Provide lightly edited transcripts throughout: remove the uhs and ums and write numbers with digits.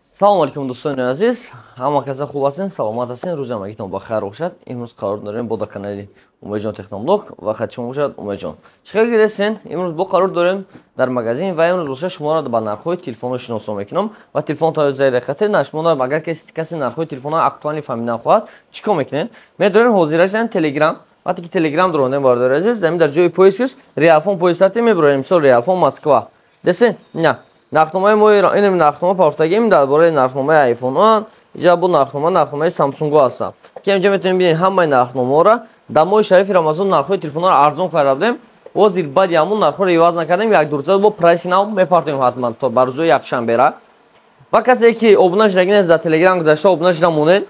Салому алейкум, дӯстони азиз, ҳама каса хуб ҳастен, саломат ҳастен, рӯзи ҳамагитон ба хайр бошад. Имрӯз қарор дорем бо дар канали Умедҷон Техноблог ва хати шумо бошад Умедҷон. Чӣ хел гирестен? Имрӯз бо қарор дорем дар магазин ва имрӯз бошад шуморо ба нархҳои телефонҳо шиносо мекунам ва телефон то зери хати нашмона. Агар касе нархҳои телефонҳо актуальный фаҳмидан хоҳад, чӣ кор мекунед? Медорем ҳозирашан Телеграм. Вақте ки Телеграм дурондем, бародари азиз, замин дар ҷои поиск ш Реалфон поиск кардем, мебироем, мисол, Реалфон Москва. Десен, на нархномаи мо ин нархнома пафтагим дар бораи нархномаи айфонҳоанд. Иҷа бо нархнома, нархномаи Самсунгҳо ҳастанд, ки инҷа метавонем бинед ҳамаи нархномаҳоро. Дар моҳи шарифи Рамазон нархҳои телефонҳоро арзон карда будем. Ҳозир баъди ҳамун нархҳоро иваз накардем, як ду рӯза бо прайс и нав мепартоем ҳатман то ба рӯзои якшанбера. Ва касе ки обуна шудагӣ нест, дар Телеграм гузашта обуна шуда монед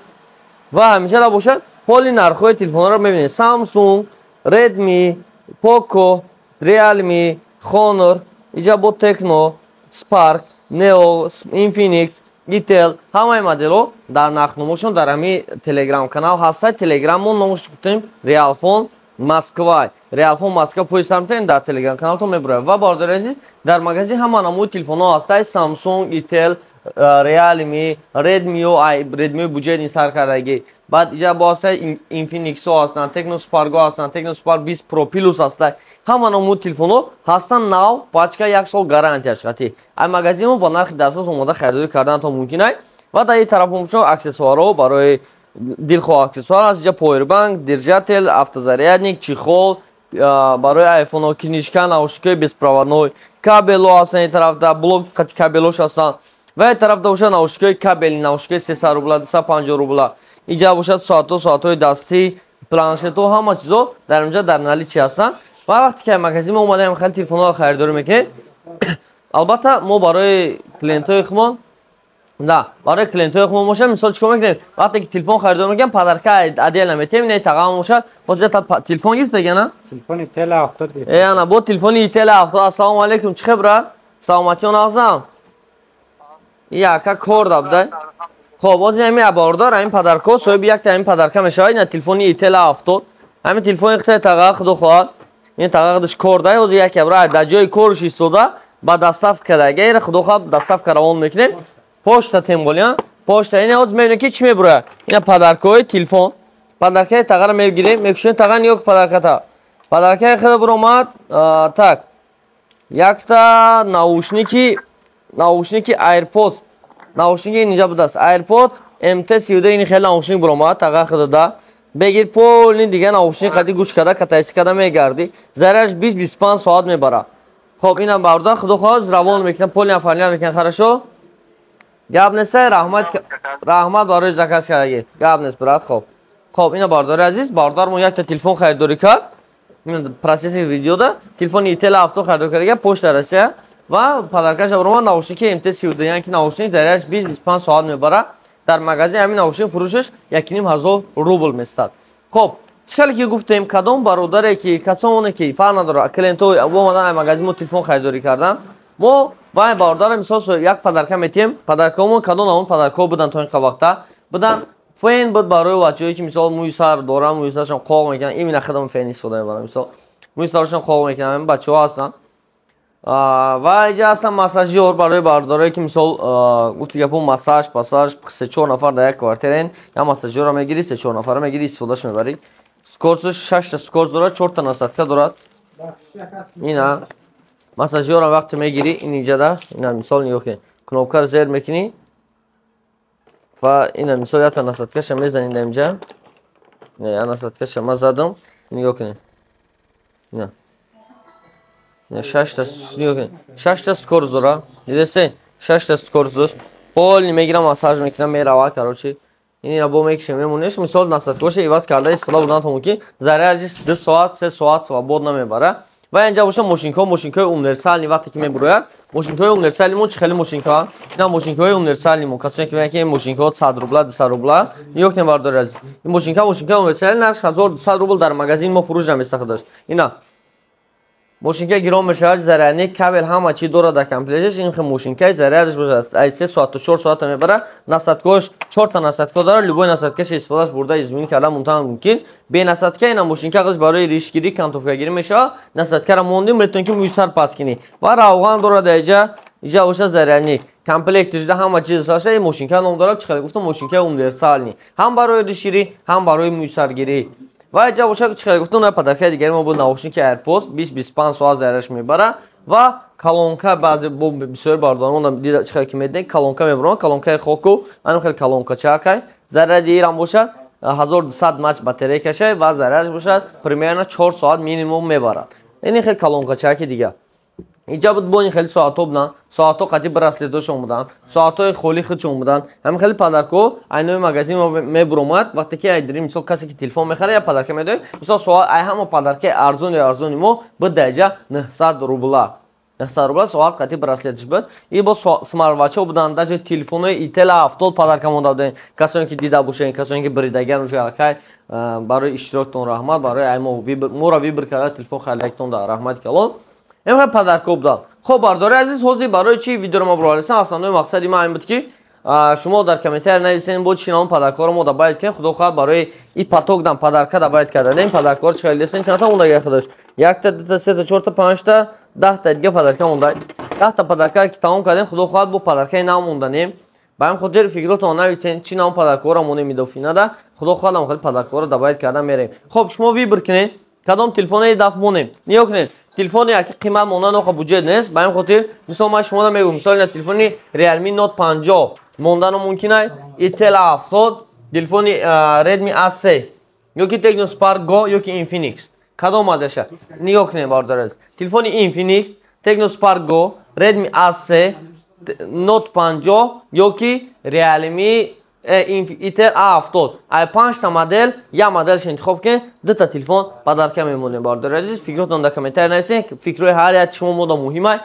ва ҳамеша бошад ҳоли нархҳои телефонҳоро мебинед: Samsung, Redmi, Poco, Realme, Honor, иҷа бо Tecno Spark, Neo, Infinix, Itel, ҳамаи моделҳо дар нархномошон дар ҳамин Телеграм канал ҳастад. Телеграммон номаш гуфтем Реалфон Москва. Реалфон Москва поиск метавонед, дар Телеграм каналтон мебурояд. Ва бародари азиз, дар магазин ҳама намуди телефонҳо ҳастад: Samsung, Itel, Realme, Redmi, Redmi буҷетни сар кардагӣ. Баъд иҷа бо ҳастад Infinix-ҳо ҳастанд, Tecno Spark-ҳо ҳастанд, Tecno Spark 20 Pro Plus ҳастад. Ҳама намуди телефонҳо ҳастанд, нав, пачка, як сол гарантияш қатӣ. Ай магазинмо ба нархи дастрас омода харидорӣ карданатон мумкин ай. Ва дар ин тараф мошон аксессуарҳо, барои дилхоҳ аксессуар аст. Иҷа powerbank, держатель, автозарядник, чехол барои айфонҳо, книжка, наушник ҳои беспроводной, кабелҳо ҳастанд. Ин тарафда блок қати кабелҳош ҳастанд. Ва ин тарафда бошад наушник ҳои кабели, наушник ҳои 300 рубла, 250 рубла. Иҷа бошад соатҳо, соатҳои дастӣ, планшетҳо, ҳама чизо дар инҷа дар наличии ҳастанд. Ва вақте ки магазин мо омадаем, хеле телефонҳоро харидорӣ мекунед. Албатта, мо барои клиентҳои худмон, да, барои клиентҳои худмон бошад, мисол, чӣ кор мекунем? Вақте ки телефон харидорӣ мекунем, подарка отдельно метиҳем. Ина тағам бошад, ҳозир телефон гирифтага, на? Телефони Itel 70 гирифта. Э, ана бо телефони Itel 70. Ассалому алайкум, чӣ хел, брат, саломатиён ағзам? Яка кор да будай. Хоб, ҳозир ҳамин бародар ҳамин подарка соҳиби якта ҳамин подарка мешавад. Ина телефони Itel 70, ҳамин телефони хитаи таға, худо хоҳад, ин таға худаш кор дай. Ҳозир яке бра дар ҷои корш истода ба доставка кардага. Ира, худо хоҳад, доставка равон мекунем, почта тем боле, почта. Ина ҳозир мебинем, ки чӣ мебурояд. Ина подарка ҳои телефон, подарка и тағаро мегирем, мекушем. Таға ниёк, подарка та, подарка и хеле буромад. Так, якта наушники, наушники AirPods, наушники инҷа будааст, AirPods MT 32. Ин хеле наушник буромад, таға худода бегир, полный дига наушник қади гӯш карда, катайси карда мегардӣ. Заряд ш 20-25 соат мебара. Хоб, инам бародар, худо хоҳад, равон мекунам, полный оформлять мекунам. Хорошо, гап нест, раҳмат, раҳмат барои заказ кардагӣ. Гап нест, брат. Хоб, ина, бародари азиз, бародармо якта телефон харидорӣ кард. Процесси видеода телефони Itel 70 харидорӣ кардага, Почта Россия, ва подарка ша баромад наушники MT 32, яъне ки наушник заряд ш 20-25 соат мебара. Дар магазин ҳамин наушник фурӯшаш 1500 рубл местад. Хоб, чӣ хеле ки гуфтем, кадом бародаре ки, касоне ки, фарқ надорад, клиентҳо омадан ай магазин мо телефон харидорӣ кардан, мо вай бародара, мисол, як подарка метиҳем. Подарка ҳомон кадом ҳамон подарка ҳо буданд то ин вақта? Будан фен буд барои бачаҳое ки, мисол, мӯи сар доранд, мӯи саршон қоқ мекунанд. Именно худам фен истифода мебарам, мисол, мӯи сарашон қоқ мекунанд, бачаҳо ҳастанд. Ва иҷа ҳастан массажёр барои бародарое ки, мисол, гуфти гапо, массаж пассаж, се чор нафар дар як квартираен, як массажёрро мегирӣ, се чор нафарро мегирӣ, истифодаш мебарӣ. Скорость ш шашта скорость дорад, чорта насадка дорад. Ина массажёрам вақте мегирӣ, ин иҷада, ина, мисол, нигоҳ кунед, кнопка ро зер мекунӣ ва ина, мисол, якта насадка ша мезанӣ дар инҷа. Я насадка ша ма задам, нигоҳ кунед, ина шашта, нигоҳ кунед, шашта скорость дора, дидесен, шашта скорость дошт, полный мегирам, массаж мекунам, мерава. Короче, ина бо мекишем, мемонеш, мисол, насадка ша иваз карда истифода бурданато мумкин. Заряд ш 2 соат, 3 соат свободно мебара. Ва инҷа боша мошинкаҳо, мошинкаҳои универсальный. Вақте ки мебурояд мошинкаҳои универсальный мо, чӣ хеле мошинкаҳоанд? Ина мошинкаҳои универсальный мо. Касоне ки мегӯянд, ки ин мошинкаҳо 100 рубла, 200 рубла, нигоҳ кунед, бародари азиз, ин мошинка, мошинкаи универсальный, нархш 1200 рубл, дар магазини мо фурӯш наместа худаш. Ина мошинка гирон мешавад, зарядник, кабель, ҳама чӣ дорад дар комплект аш. Ин хел мошинкаи заряд аш бошад, аз 3 соат то 4 соата мебара. Насадка ҳош чорта насадка дорад, любой насадка ш истифодаш бурда, измин карда мунтаҳан мумкин. Бе насадка ина мошинка қиш барои ришгирӣ, кантовка гирӣ мешавад. Насадка ра мондӣ, метавонӣ ки мӯи сар пас кунӣ. Ва равған дорад дар иҷа, иҷа бошад зарядник. Комплектишда ҳама чиз ҳаста. Ин мошинка ном дорад, чӣ хеле гуфтам, мошинкаи универсальный, ҳам барои риширӣ, ҳам барои мӯйсаргирӣ. Ва инҷа бошад, чӣ хеле гуфтам, подаркаи дигари мо буд наушники AirPods, 20-25 соат зарядаш мебара. Ва колонка, баъзе бисёри бардорон дида, чӣ хеле ки медиҳем, колонка мебаранд, колонкаи хоку, анам хеле колонкачакай. Заряди ирам бошад 1200 мАч батарейкашай ва зарядаш бошад примерно 4 соат минимум мебарад. Ин хеле колонкачаки дига. Инҷа буд бо ин хеле соатҳо буданд, соатҳо қати браслетошон буданд, соатҳои холи худшон буданд. Ҳамин хеле подаркҳо айнои магазин мо мебуромад. Вақте ки айдири, мисол, касе ки телефон мехарад, я подарка медоем. Мисол, соат ай ҳама подаркаи арзони арзони мо буд даҷа 900 рубла, 900 рубла соат қати браслетш буд. И бо смартвачҳо буданд, даже телефонҳои Itel 70 подарка монда будем. Касоне ки дида бошед, касоне ки биридагиан уже, аллакай барои иштироктон раҳмат, барои ай моро выбор карда телефон харидагитон да раҳмати калон. Ин подаркҳо буданд. Хоб, бардори азиз, ҳозир барои чи видеоро ма бурарисам? Основной мақсади ман ин буд, ки шумо дар комментария нависен, бо чи ном подаркҳоро мо добавить кунем. Худо хоҳад, барои и поток дам подарка добавить кардадем. Подаркҳоро чӣ хеле чандта мондаги худаш? Якта, дута, сета, чорта, панҷта, 10та дига подарка монда. 10та подарка ки тамом кардем, худо хоҳад, бо подаркаи нав монданем. Ба ҳамин хотир фикротон нависен, чӣ ном подаркҳоро монем идофинада. Худо хоҳад, ам хеле подаркҳоро добавить карда мерем. Хоб, шумо выбор кунед, кадом телефоне дафт монем. Нигоҳ кунед, телефони яки қимат мондан оха буҷет нест. Ба ҳамин хотир, мисол, ман шумода мегӯм, мисол, ина телефони Realme Note 50 мондану мумкин ай, Itel 70, телефони Redmi A3 ёки Tecno Spark Go ёки Infinix. Кадом моделша? Нигоҳ кунед, бародар азиз, телефони Infinix, Tecno Spark Go, Redmi A3, Note 50 ёки Realme Itel A70, ай панҷта модел як моделш интихоб кунед, дута телефон подарка мемонем. Бародари азиз, фикротон дар комментария нависед, фикрҳои ҳар як шумо мода муҳимай.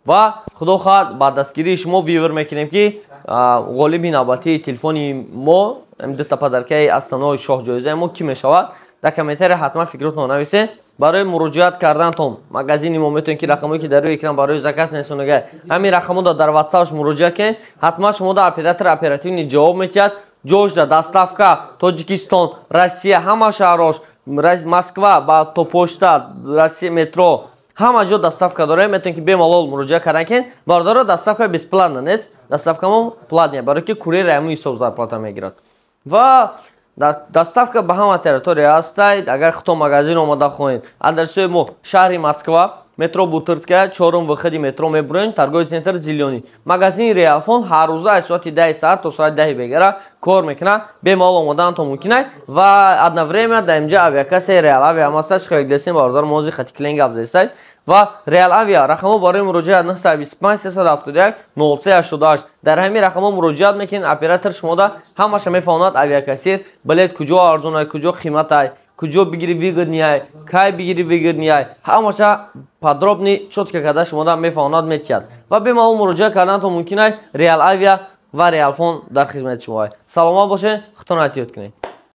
Ва худо хоҳад, ба дастгирии шумо выбор мекунем, ки ғолиби навбатии телефони мо, дута подаркаи основной шоҳҷоизаи мо кӣ мешавад. Дар комментария ҳатман фикротон нависед. Барои муроҷиат кардантон магазини мо метавонед, ки рақамое ки дар рӯи экран барои заказ несонага, ҳамин рақамода дар ватсапш муроҷиат кунед. Ҳатман шумода оператор оперативный ҷавоб метиҳад. Ҷошда доставка Тоҷикистон, Россия, ҳама шаҳрош, Москва ба то почта Россия, метро, ҳама ҷо доставка дорем. Метавонед, ки бемалол муроҷиат кардан кунед. Бародаро, доставка бесплатно нест, доставкамо платная, барое ки курьер ҳамун ҳисоб зарплата мегирад. Ва доставка ба ҳама территория ҳастад. Агар худтон магазин омода хоҳед, адресҳои мо: шаҳри Москва, метро Бутырская, чорум выходи метро мебуроем, торговый центр «Зелёный», магазини Реалфон ҳар рӯза аз соати 10 саҳар то соати 10 бегара кор мекунад. Бемалол омодаантон мумкин ай. Ва одновременно дар инҷа авиакассаи Реал Авиа ҳам ҳастад. Чӣ бародар мози хати клиент гап зестай. Ва Реал Авиа рақамҳо барои муроҷиат 925 371 0388. Дар ҳамин рақамҳо муроҷиат мекунед, оператор шумода ҳамаша мефаҳмонад: авиакассир, билет куҷо арзонай, куҷо қиматай, куҷо бигири выгодныйай, кай бигири выгодныйай, ҳамаша подробный, чётко карда шумода мефаҳмонад, метиҳад. Ва бемалол муроҷиат карданатон мумкин ай. Реал Авиа ва Реалфон дар хизмати шумоай. Саломат бошед, худтон эҳтиёт кунед.